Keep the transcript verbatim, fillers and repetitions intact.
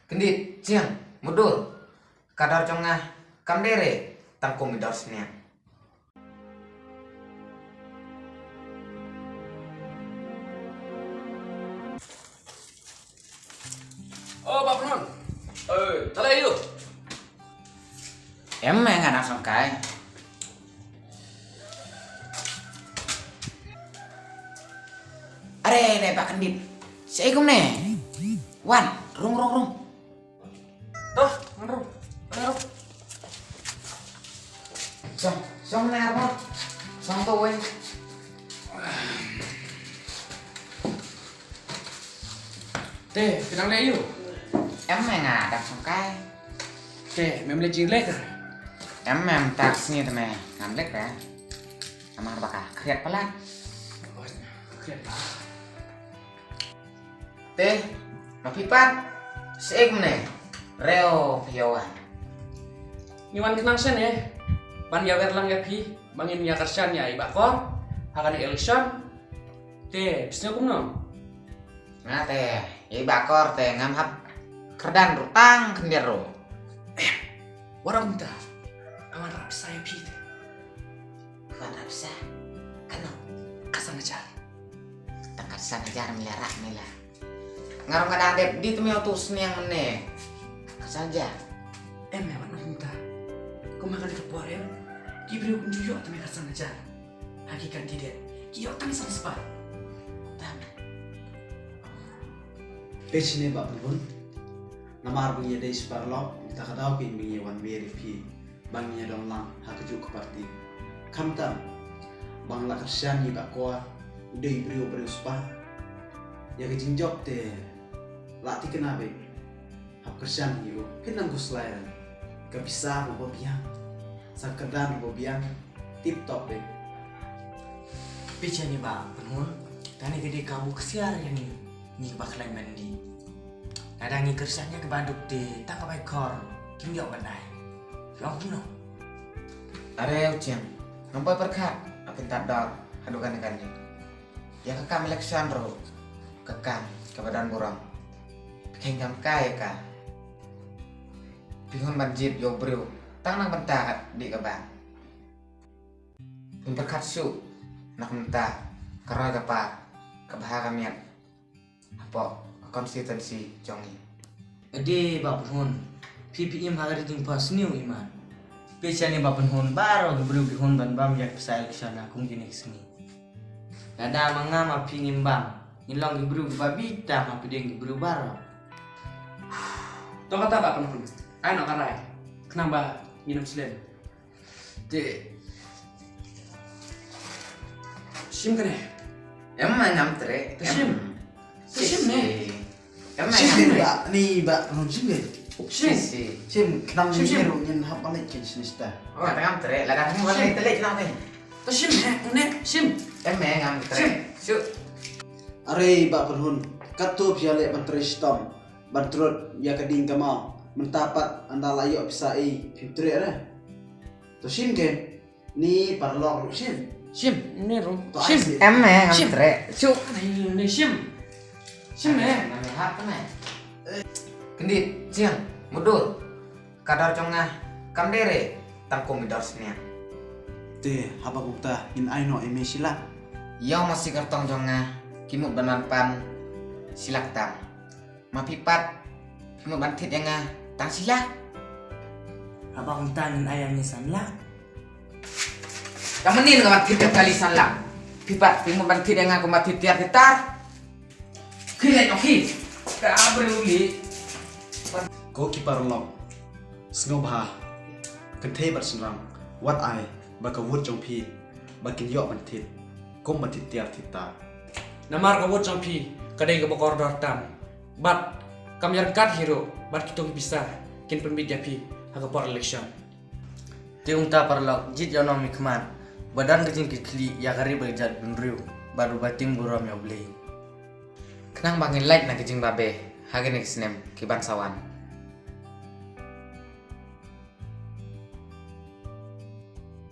Kyndit, Jiang, mutdur. Ka dor jong nga kam dei re tang kum i dor sniang. Oh, Bah Pynhun. Eh, tale yu. Em, nga dang sngewkai. Are, dei Bah Kyndit. Shaei kumne? Wan, rung, rung, rung. Toh, ngan rung. Ngan rung. Shong, shong ne armor. Shong to wei. Te, phi dang leh aïu? Em, nga dang sngewkai. Te, mem leh jingleh ka? Em, em tak sngi te me ngam leh ka. Namar ba ka khriat palat. Khriat palat. Te, ma phi pat? Shaei kumne? Reo phi ïa wan. Ngi wan khnang shen eh. Ban ïa wer lang ïa phi, ba ngin ïa kyrshan ïa i Bah Kor ha kane election. Te, phi sngew kumno? Nga te, ïa i Bah Kor te ngam hap kyrdan ruh tang khyndiat ruh. Em, waroh mynta nga wan rah pisa ïa phi te. Wan rah pisa? Katno? Khatsan hajar. Tang khatsan hajar me la rah me la. Nga ruh nga dang dep dih te me ïa uto u sniang mynne. Khatsan hajar. Em, me wan mynta. Kum ha kane ka por em, ki briew kim ju ïoh te me khatsan hajar. Ha ki candidate ki ïoh tang san spah. Peit shane Bah Pynhun. Namar ba ngi ïadei shi paralok, mynta ka daw kein ba ngi ïa wan wer ïa phi ba ngin ïa don lang ha kajuh ka party. Khamtam ba nga la kyrshan ïa i Bah Kor, u dei u briew u briew spah. Ïa ka jingjop te la thikna beit. Hap kyrshan hi ruh, phin nang khuslai re. Ka pisa ruh ba biang, sa kyrdan ruh ba biang, tip top beit. Peit shane Bah Pynhun, kane ka dei kabu ksiar ïa ngi, ngi kiba khlaiñ ban dih. Lada ngi kyrshan ïa kiba duk te, tang ka bai Kor kim ïoh ban ai. Phi ong kumno? Are u Jiang, ngam poi pyrkhat, a phin tad dor haduh kane kane. Ïa ka kam election ruh ka kam kaba don burom. Phi kheiñ kam kai ïa ka. Phi hun ban jied ïa u briew tang na ka bynta ka dih ka bang. Phin pyrkhat shuh na ka bynta ka roi ka par, ka bha ka miat hapoh ka constituency jong ngi. Ade Bah Pynhun, phi phi im ha ka ri jingphohsniew imat. Peit shane Bah Pynhun, baroh ki briew ki hun ban bam ïa ki pisa election ha kum kine ki sngi. Lada ma nga ma phi ngim bam, ngin long ki briew kiba bitar, ma phi dei ki briew baroh. To kata Bah Pynhun, ai noh ka rai, khnang ba ngin ym slem. Te shim kane. Em, ma ngam treh. Te shim. Te shim ne. Em, ma ngam treh. Shim ba ni ba ngam shim ne. Shim. Shim khnang ni ruh ngin hap ban leit kin sini sta. Oh, ngam treh. La ka ngam leit te leit khnang te. Te shim he, une shim. Em, ma ngam treh. Shu. Are Bah Pynhun, katto phi ïaleh ban trei shitom ban trud ïa ka ding ka maw. Mynta pat ynda la ïoh pisa ei phim treh re. To shim ke. Ni paralok ruh shim. Shim, ni ruh. To ai shim. Em, eh, ngam treh. Shu. Ni, ni shim. Shim, eh. Ngam hap ne. Kyndit, Jiang, mutdur. Ka dor jong nga kam dei re tang kum i dor sniang. Te haba kumta ngin ai noh ïa me shi lak. Ïa ma shi kyrtong jong nga ki mut ban wan pan shi lak tam. Ma phi pat phi mut ban thied ïa nga tang shi lak. Haba kumta ngin ai ïa me san lak. Tang mynnin nga ban thied ïa phi kali san lak. Phi pat phi mut ban thied ïa nga kumba thied tiar thied tar. Khie leit noh khie. Ka briew li. Ko ki paralok, sngewbha kynthei bad shynrang, wat ai ba ka vote jong phi ba kin ïoh ban thied kum ban thied tiar thied tar. Namar ka vote jong phi ka dei kaba kordor tam bad kam ïaryngkat hi ruh bad kito ki pisa kin pynbit ïa phi ha ka por election. Te kumta paralok, jied ïa u nongmihkhmat ba don ka jingkitkhlieh ïa ka ri bad ka jaitbynriew bad uba tieng burom ïa U Blei. Khnang ba ngin lait na ka jingbabe ha kine ki snem ki ban sa wan.